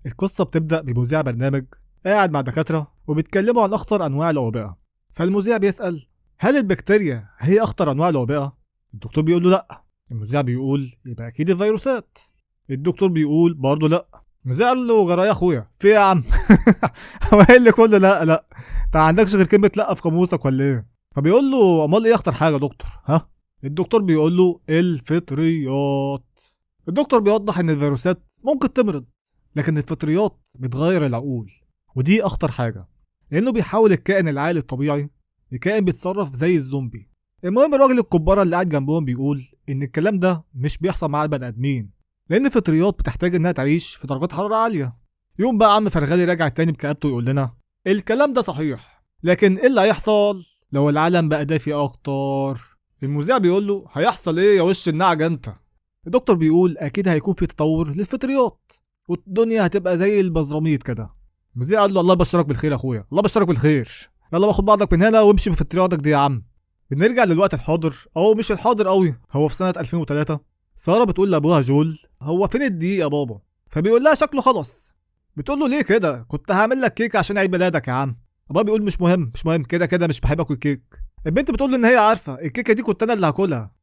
القصة بتبدأ بمذيع برنامج قاعد مع دكاترة وبيتكلموا عن أخطر أنواع الأوبئة. فالمذيع بيسأل هل البكتيريا هي أخطر أنواع الأوبئة؟ الدكتور بيقول له لأ. المذيع بيقول يبقى أكيد الفيروسات. الدكتور بيقول برضه لأ. المذيع قال له جرايه يا أخويا، في إيه يا عم؟ هو إيه اللي كله لأ لأ؟ أنت ما عندكش غير كلمة لأ في قاموسك ولا إيه؟ فبيقول له أمال إيه أخطر حاجة يا دكتور؟ ها؟ الدكتور بيقول له الفطريات. الدكتور بيوضح إن الفيروسات ممكن تمرض، لكن الفطريات بتغير العقول، ودي أخطر حاجة، لأنه بيحول الكائن العاقل الطبيعي لكائن بيتصرف زي الزومبي. المهم الراجل الكبارة اللي قاعد جنبهم بيقول إن الكلام ده مش بيحصل مع البني آدمين، لأن الفطريات بتحتاج إنها تعيش في درجات حرارة عالية. يوم بقى عم فرغالي راجع تاني بكآبته يقول لنا الكلام ده صحيح، لكن إيه اللي هيحصل لو العالم بقى دافي أكتر؟ المذيع بيقول له هيحصل إيه يا وش النعجة أنت؟ الدكتور بيقول أكيد هيكون في تطور للفطريات والدنيا هتبقى زي البزراميط كده. المذيع قال له الله يبشرك بالخير يا اخويا، الله يبشرك بالخير، يلا باخد بعضك من هنا وامشي بفطرياتك دي يا عم. بنرجع للوقت الحاضر، او مش الحاضر قوي، هو في سنة 2003. سارة بتقول لابوها جول هو فين الدقيق يا بابا؟ فبيقول لها شكله خلص. بتقول له ليه كده؟ كنت هعمل لك كيك عشان عيد ميلادك يا عم. ابوها بيقول مش مهم مش مهم، كده كده مش بحب اكل كيك. البنت بتقول له ان هي عارفه الكيكه دي كنت انا اللي هاكلها.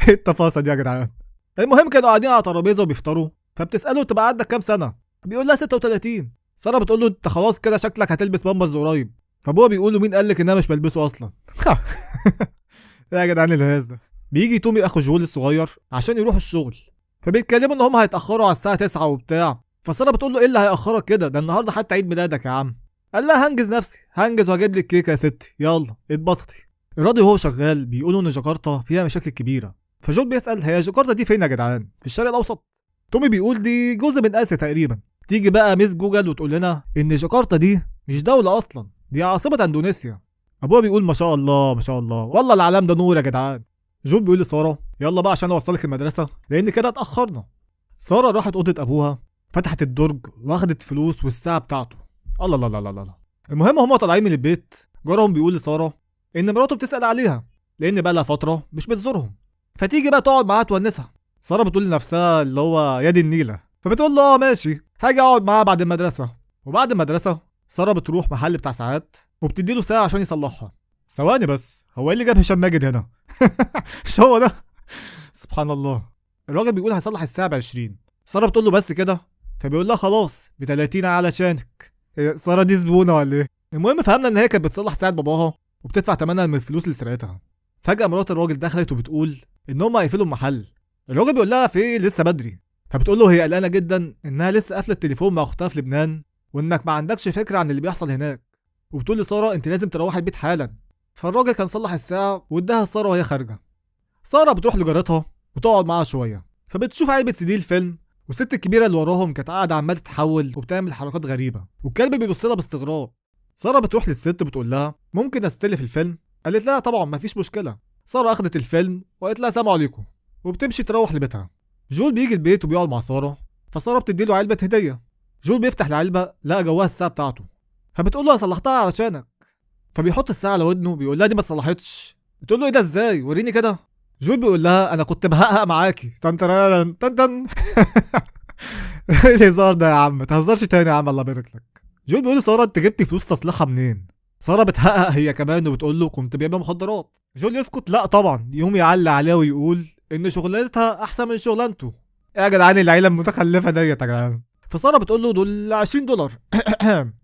ايه التفاصيل دي يا جدعان؟ المهم كانوا قاعدين على ترابيزة وبيفطروا، فبتساله تبقى عندك كام سنة؟ بيقول لها 36. ساره بتقول له انت خلاص كده شكلك هتلبس بامبرز قريب. فابوها بيقول له مين قال لك ان انا مش بلبسه اصلا؟ يا جدعان الهاز ده. بيجي تومي اخو جول الصغير عشان يروح الشغل، فبيتكلموا ان هم هيتاخروا على الساعة 9 وبتاع. فساره بتقول له ايه اللي هيأخرك كده؟ ده النهارده حتى عيد ميلادك يا عم. قال لها هنجز نفسي، هنجز وهجيب لك كيكة يا ستي، يلا اتبسطي. الراضي وهو شغال بيقولوا ان جاكرتا فيها مشاكل كبيرة. فجول بيسأل هي جاكرتا دي فين يا جدعان؟ في الشرق الاوسط؟ تومي بيقول دي جزء من اسيا تقريبا. تيجي بقى Miss جوجل وتقول لنا ان جاكرتا دي مش دولة اصلا، دي عاصمة اندونيسيا. ابوها بيقول ما شاء الله ما شاء الله، والله العالم ده نور يا جدعان. جول بيقول لساره يلا بقى عشان اوصلك المدرسة لان كده اتاخرنا. ساره راحت اوضة ابوها، فتحت الدرج واخدت فلوس والساعة بتاعته. الله الله الله الله. المهم هما طالعين من البيت، جارهم بيقول لساره ان مراته بتسال عليها لان بقى لها فترة مش بتزورهم، فتيجي بقى تقعد معاها تونسها. ساره بتقول لنفسها اللي هو يا دي النيله، فبتقول له اه ماشي هاجي اقعد معاها بعد المدرسة. وبعد المدرسة ساره بتروح محل بتاع ساعات وبتدي له ساعة عشان يصلحها. ثواني بس، هو ايه اللي جاب هشام ماجد هنا؟ مش هو ده؟ سبحان الله. الراجل بيقول هيصلح الساعة ب20. ساره بتقول له بس كده؟ فبيقول لها خلاص ب30 علشانك. ساره دي زبونه ولا ايه؟ المهم فهمنا ان هي كانت بتصلح ساعة باباها وبتدفع ثمنها من الفلوس اللي سرقتها. فجأة مرات الراجل دخلت وبتقول ان هم هيقفلوا المحل. الراجل بيقول لها في ايه لسه بدري؟ فبتقول له هي قلقانة جدا انها لسه قافله التليفون مع اختها في لبنان وانك ما عندكش فكرة عن اللي بيحصل هناك. وبتقول لساره انت لازم تروحي البيت حالا. فالراجل كان صلح الساعة واداها ساره وهي خارجه. ساره بتروح لجارتها وتقعد معاها شوية، فبتشوف علبة سي دي الفيلم، والست الكبيرة اللي وراهم كانت قاعدة عماله تتحول وبتعمل حركات غريبة، والكلب بيبص لها باستغراب. ساره بتروح للست بتقول لها ممكن استلف الفيلم؟ قالت لها طبعا مفيش مشكلة. ساره اخدت الفيلم وقالت لها سلام عليكم، وبتمشي تروح لبيتها. جول بيجي البيت وبيقعد مع ساره، فساره بتدي له علبة هديه. جول بيفتح العلبة لقى جواها الساعة بتاعته، فبتقول له انا صلحتها علشانك. فبيحط الساعة على ودنه بيقول لها دي ما اتصلحتش. بتقول له ايه ده ازاي؟ وريني كده. جول بيقول لها انا كنت بهقهق معاكي. تن تن تن تن. ايه الهزار ده يا عم؟ ما تهزرش تاني يا عم الله يبارك لك. جول بيقول لساره انت جبتي فلوس تصليحها منين؟ ساره بتهقهق هي كمان وبتقول له كنت ببيع مخدرات. جول يسكت؟ لا طبعا، يقوم يعلق عليها ويقول ان شغلانتها احسن من شغلانته. ايه يا جدعان العيلة المتخلفه ديت يا جدعان؟ فساره بتقول له دول $20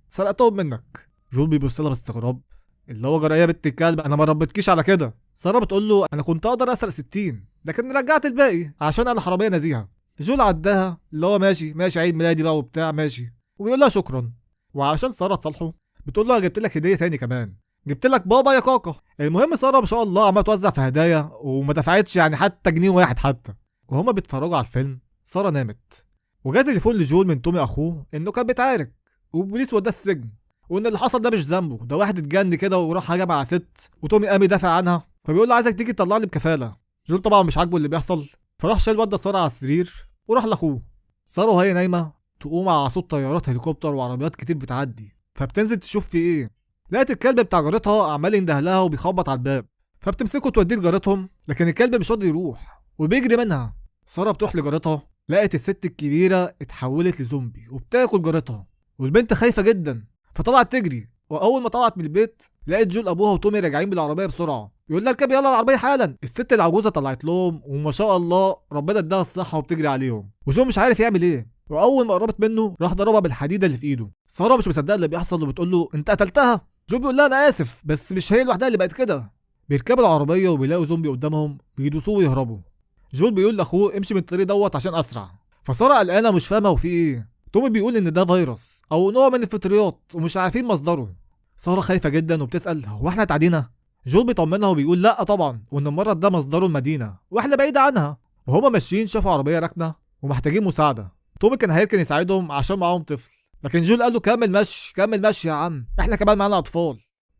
سرقتهم منك. جول بيبص لها باستغراب اللي هو جرايه بنت الكلب، انا ما ربيتكيش على كده. ساره بتقول له انا كنت اقدر اسرق 60 لكن رجعت الباقي عشان انا حرامية نزيهة. جول عداها اللي هو ماشي ماشي عيد ميلادي بقى وبتاع ماشي، وبيقول لها شكرا. وعشان ساره تصالحه بتقول له جبت لك هديه تاني كمان، جبت لك بابا يا كاكا. المهم ساره ما شاء الله عماله توزع في هدايا وما دفعتش يعني حتى جنيه واحد حتى. وهما بيتفرجوا على الفيلم ساره نامت، وجا تليفون لجول من تومي اخوه انه كان بيتعارك والبوليس وداه السجن، وان اللي حصل ده مش ذنبه، ده واحد اتجن كده وراح هجم على ست وتومي قام يدافع عنها، فبيقول له عايزك تيجي تطلع لي بكفاله. جول طبعا مش عاجبه اللي بيحصل، فراح شال ودى ساره على السرير وراح لاخوه. ساره وهي نايمة تقوم على صوت طيارات هليكوبتر وعربيات كتير بتعدي، فبتنزل تشوف في ايه. لقت الكلب بتاع جارتها عمال ينده لها وبيخبط على الباب، فبتمسكه توديه لجارتهم، لكن الكلب مش راضي يروح وبيجري منها. ساره بتروح لجارتها لقت الست الكبيرة اتحولت لزومبي وبتاكل جارتها، والبنت خايفة جدا فطلعت تجري. واول ما طلعت من البيت لقت جول ابوها وتومي راجعين بالعربية بسرعة، يقول لها اركبي يلا العربية حالا. الست العجوزة طلعت لهم، وما شاء الله ربنا اداها الصحة وبتجري عليهم، وجو مش عارف يعمل ايه. واول ما قربت منه راح ضربها بالحديده اللي في ايده. ساره مش مصدقه اللي بيحصل وبتقول له انت قتلتها. جو بيقول لها انا اسف، بس مش هي لوحدها اللي بقت كده. بيركبوا العربية وبيلاقوا زومبي قدامهم، بيدوسوه ويهربوا. جول بيقول لاخوه امشي من الطريق دوت عشان اسرع. فساره قلقانة مش فاهمه وفي ايه. تومي بيقول ان ده فيروس او نوع من الفطريات ومش عارفين مصدره. ساره خايفة جدا وبتسال هو احنا اتعدينا؟ جول بيطمنها وبيقول لا طبعا، وان المرض ده مصدره المدينة واحنا بعيد عنها. وهما ماشيين شافوا عربية راكنه ومحتاجين مساعدة. تومي كان هيركن يساعدهم عشان معاهم طفل، لكن جول قال له كمل مشي كمل مشي يا عم، احنا كمان معانا اطفال.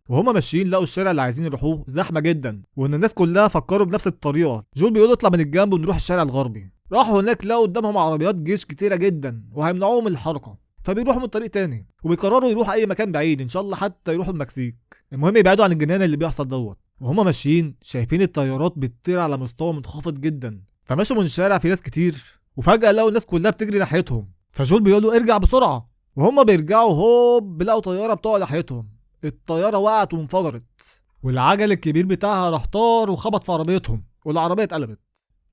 وهما ماشيين لقوا الشارع اللي عايزين يروحوه زحمة جدا، وان الناس كلها فكروا بنفس الطريقة. جول بيقول اطلع من الجنب ونروح الشارع الغربي. راحوا هناك لقوا قدامهم عربيات جيش كتيرة جدا وهيمنعوهم من الحركة، فبيروحوا من طريق تاني وبيقرروا يروحوا اي مكان بعيد ان شاء الله حتى يروحوا المكسيك، المهم يبعدوا عن الجنان اللي بيحصل دوت. وهما ماشيين شايفين الطيارات بتطير على مستوى منخفض جدا، فمشوا من شارع في ناس كتير، وفجاة لقوا الناس كلها بتجري ناحيتهم. فجول بيقول له ارجع بسرعة، وهما بيرجعوا هوب لقوا طيارة بتقع ناحيتهم. الطيارة وقعت وانفجرت، والعجل الكبير بتاعها راح طار وخبط في عربيتهم، والعربية اتقلبت.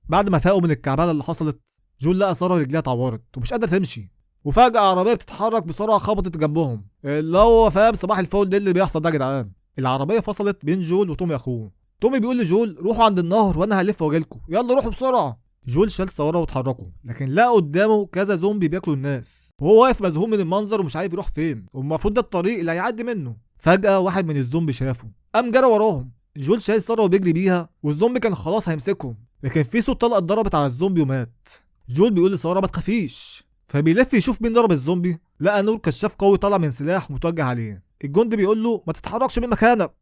بعد ما فاقوا من الكعبله اللي حصلت، جول لقى ساره رجليها اتعورت ومش قادرة تمشي، وفجاة عربية بتتحرك بسرعة خبطت جنبهم، اللي هو فاهم صباح الفل ده اللي بيحصل ده يا جدعان. العربية فصلت بين جول وتومي اخوه. تومي بيقول لجول روحوا عند النهر وانا هلف واجيلكوا، يلا روحوا بسرعة. جول شال ساره واتحركوا، لكن لقى قدامه كذا زومبي بياكلوا الناس، وهو واقف مذهول من المنظر ومش عارف يروح فين، والمفروض ده الطريق اللي هيعدي منه. فجاة واحد من الزومبي شافه قام جرى وراهم. جول شايل ساره وبيجري بيها، والزومبي كان خلاص هيمسكهم، لكن في صوت طلقه اتضربت على الزومبي ومات. جول بيقول لساره ما تخافيش، فبيلف يشوف مين ضرب الزومبي، لقى نور كشاف قوي طالع من سلاح ومتوجه عليه. الجندي بيقول له ما تتحركش من مكانك.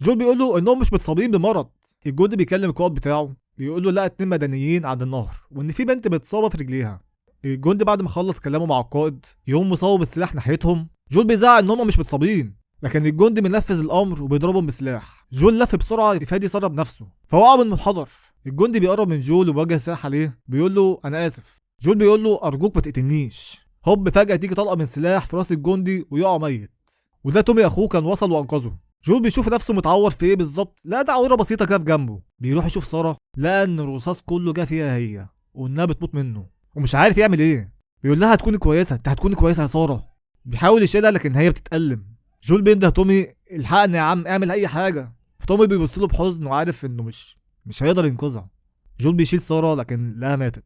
جول بيقول له انهم مش متصابين بمرض. الجندي بيكلم القائد بتاعه بيقول له لقى 2 مدنيين عند النهر وان في بنت متصابه في رجليها. الجندي بعد ما خلص كلامه مع القائد يقوم مصوب السلاح ناحيتهم. جول بيزعق ان هم مش متصابين، لكن الجندي بينفذ الامر وبيضربهم بسلاح. جول لف بسرعة يفادي ساره بنفسه فوقع من المنحدر. الجندي بيقرب من جول وبيوجه السلاح عليه بيقول له انا اسف. جول بيقول له ارجوك ما تقتلنيش. هوب فجاة تيجي طلقه من سلاح في راس الجندي ويقع ميت، وده تومي اخوه كان وصل وانقذه. جول بيشوف نفسه متعور في ايه بالظبط، لا ده عورة بسيطة كده في جنبه. بيروح يشوف ساره، لقى ان الرصاص كله جه فيها هي وانها بتموت منه ومش عارف يعمل ايه. بيقول لها هتكوني كويسة، انت هتكوني كويسة يا ساره. بيحاول يشيلها لكن هي بتتألم. جول بينده تومي الحقني يا عم اعمل اي حاجة. فتومي بيبص له بحزن وعارف انه مش هيقدر ينقذها. جول بيشيل ساره لكن لا ماتت.